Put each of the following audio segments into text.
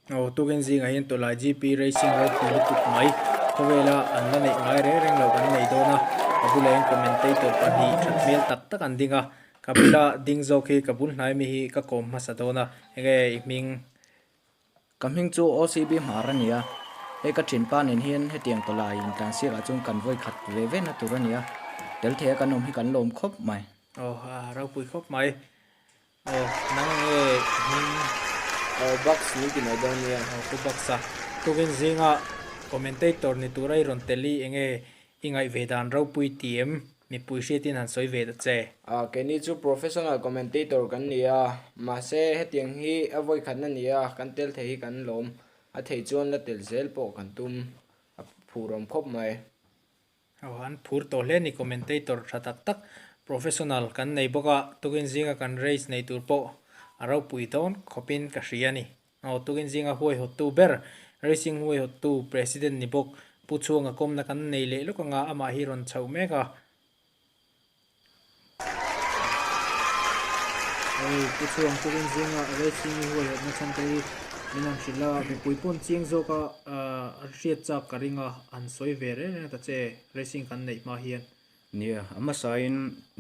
Aw tukin zingah hian tawlai GP Racing ropui lutuk mai khawvela an la neih ngai reng reng loh kan nei dawn a, ka bulah hian commentator pahnih that hmel tak tak an ding a, ka bula ding zawk hi ka bul hnai mi hi ka kawm hmasa dawn a, enge i hming? Ka hming chu OCB Hmar a ni a, hei ka thinpa nen hian hetiang tawlai intlansiak ah chuan kan vawi khat ve ve na tur a ni a, tel thei a kan awm hi kan lawm khawp mai. Aw a ropui khawp mai. Aw nang nge i hming? Aw Bucks min ti mai dawn nia. Aw Pu Bucks a, tukin zinga commentator ni tura i rawn tel i enge i ngaih ve dan ropui ti em? Mipui hriatin han sawi ve ta che. A, keini chu professional commentator kan ni a, mahse hetiang hi a vawi khatna ni a, kan tel thei hi kan lawm, a thei chuan la tel zel pawh kan tum, a phur awm khawp mai. Aw, an phur tawh hle ni commentator tha tak tak professional kan nei bawk a, tukin zinga kan race nei tur pawh a ropui dawn khawpin ka hria a ni. Aw, tukin zinga huaihawttu ber, racing huaihawttu president ni bawk Pu Chhuanga kawmna kan nei leh lawk anga amah hi rawn chhoh mek a. Hei, Pu Chhuang tukin zinga racing i huaihawtna chhan te hi min han hrilh a, mipui pawn chiang zawka an hriat chak ka ring a, an sawi ve reng reng ta che racing kan neih hma hian. Nia, a hmasain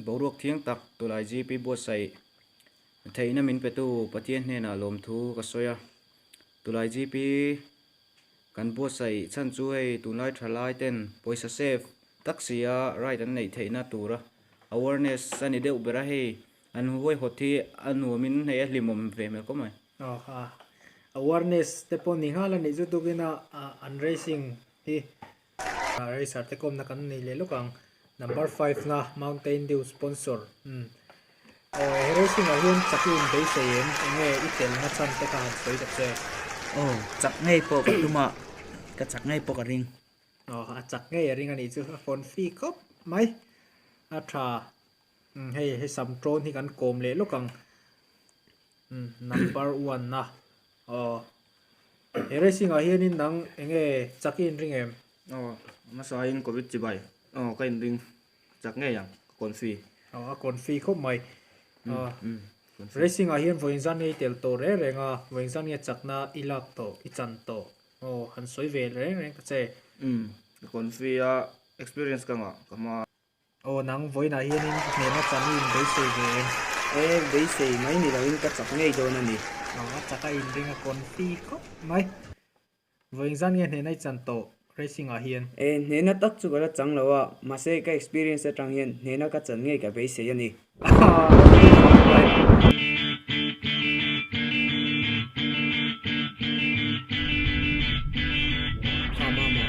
boruak thiang tak tulai GP buatsaih Theihna min petu Pathian hnenah lawmthu ka sawi a, tulai GP kan buatsaih chhan chu hei tunlai thalai ten pawisa save tak sia ride an neih theihna tura awareness a ni deuh ber a, hei an huaihawt hi a nuamin hei a hlimawm ve hmel khawp mai. Aw ha, awareness te pawh ni nghal a nih chu tukin a an racing hi Racer te kawmna kan nei leh lawk ang. Number 5 na Mountain Dew sponsor. Umm. Aw he racing ah hian chak i inbeisei em? Enge i telna chhan te kha han sawi ta che. Aw chak ngei pawh ka tum a, ka chak ngei pawh ka ring. Aw a chak ngei a ring a nih chu a phone fee khawp mai. A tha. Umm hei hei sam trawn hi kan kawm leh lawk ang. Umm number 1 na. Aw. He racing ah hianin nang enge chak i inring em? Aw, hmasain covid chibai. Aw, ka inring chak ngei ang, ka confi. Aw, a confi khawp mai. Aw, racing ah hian vawiin zan nge i tel tawh reng reng a, vawiin zan nge chakna i lak tawh, i chan tawh. Aw, han sawi ve reng reng ta che. Umm, ka confi a, experience ka ngah, ka hma. Aw nang vawiinah hianin hnehna chan i inbeisei ve em? E, beisei mai ni loin ka chak ngei dawn a ni. Aw, a chak a inring a confi khawp mai. Vawiin zan nge hnehna i chan tawh racing ah hian? E, hnehna tak chu ka la chang lo a, mahse ka experience atang hian hnehna ka chan ngei ka beisei a ni. Aw, ropui khawp mai. Kha mama.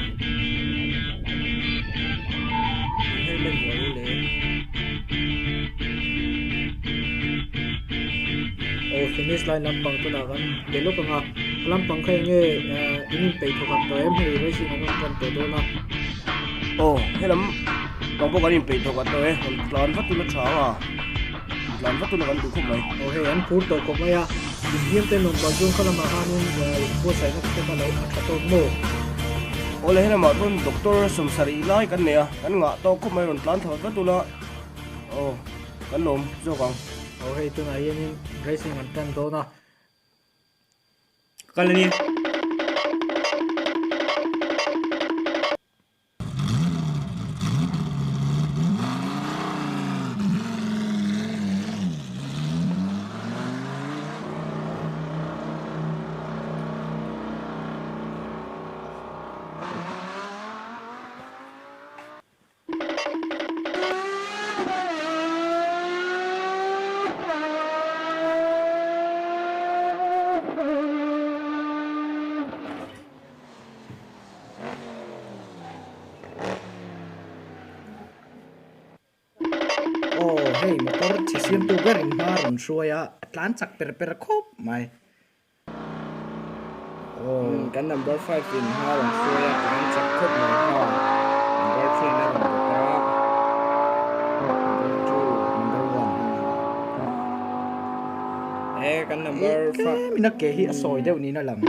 In helmet vuah lo le. Aw finish line lampang tunah kan be lawk ang a, a lampang kha enge in inpeih thawkhat tawh em hei racing an rawn tan tawh dawn a. Aw helam pang pawh kan inpeih thawkhat tawh e, rawn tlan vat ula tha ang a. Tlan vat ula kan duh khawp mai. Aw hei an phur tawh khawp mai a, inhliam te nuam pah chuan kha lamah khanin buatsaihna te kha lo a tha tawk maw? Aw le helamah chuan doctor sawmsarih lai kan nei a, kan ngah tawk khawp mai rawn tlan thawt vat ula aw kan lawm zawk ang. Aw hei tunah hianin racing an tan dawn a. Kal a ni. Aw hei motor chhe siamtu ber in hma rawn hruai a, a tlan chak per per khawp mai. Aw kan number 5 in hma rawn hruai a, tlan chak khawp mai kha. Number 3 in a rawn bawk a, number 2, number 1. E kan number 5. Tlem in a ke hi a sawi deuh niin a lang.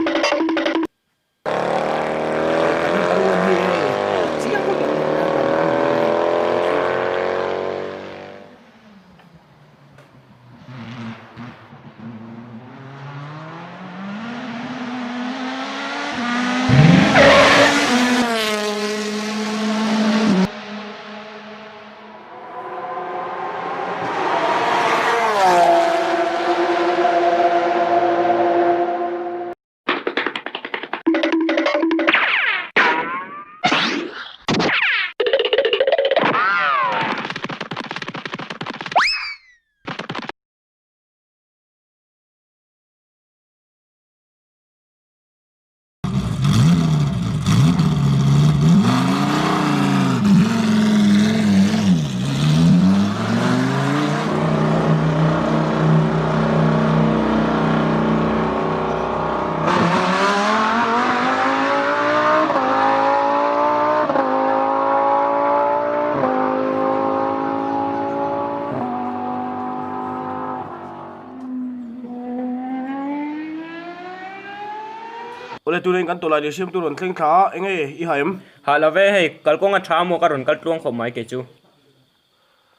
Awle turin kan tawlai leh siamtu rawn thleng thla a, enge i ha em? Ha lo ve hei, kalkawng a tha maw ka rawn kal tluang khawp mai kei chu.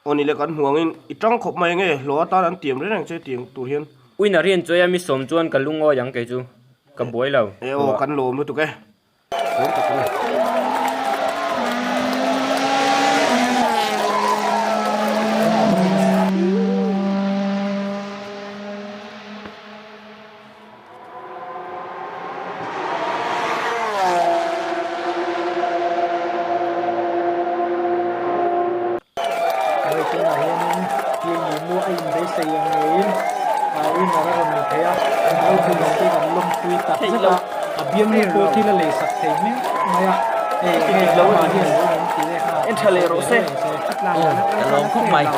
Aw ni le kan hmu angin i tang khawp mai enge hlawh atan an tiam reng reng che tiang tur hian. Uina rian chuai a mi sawm chuan ka lungawi ang kei chu, ka buai lo. E aw kan lawm lutuk e. Lawm tak a ni. Hei tunah hianin Tlingmumu a inbeisei ang ngeiin winner a rawn ni thei a, an lo hmu lo te kan lawmpui tak zet a, a bialnu pawh thil a lei sak thei mek mai a, hei enge amah hian lo awm tih leh kha En tha leh rawh se. Aw ka lawm khawp mai. Lo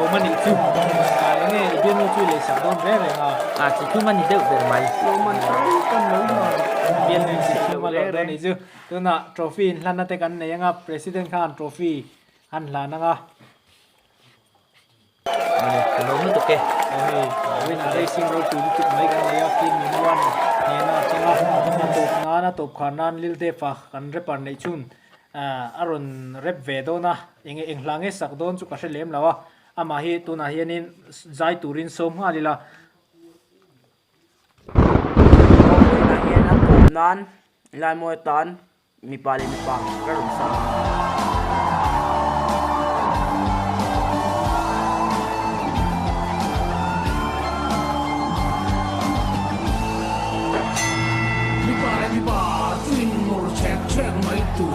awm a nih chu, enge i bialnu chu i lei sak dawn reng reng a. A chi thum a ni deuh ber mai. Bialnu in chi thum a lawh dawn a nih chu. Tunah trophy inhlanna te kan nei anga President khan trophy an hlan anga. Awle ka lawm lutuk e. Aw hei Winner Racing ropui lutuk mai kan nei a, Kim Min-Wan hnena a chang a, a tawp nan a tawp khar nan Lil Dev-a kan rapper neih chhun a rawn rap ve dawn a, enge eng hla nge sak dawn chu ka hre lem lo a, amah hi tunah hianin zai turin sawm nghal ila. Vawiinah hian a tawp nan Laimawi atan mipa leh mipa ka rawn sa a. Mipa leh mipa chu in nawr chhek chhek mai tur.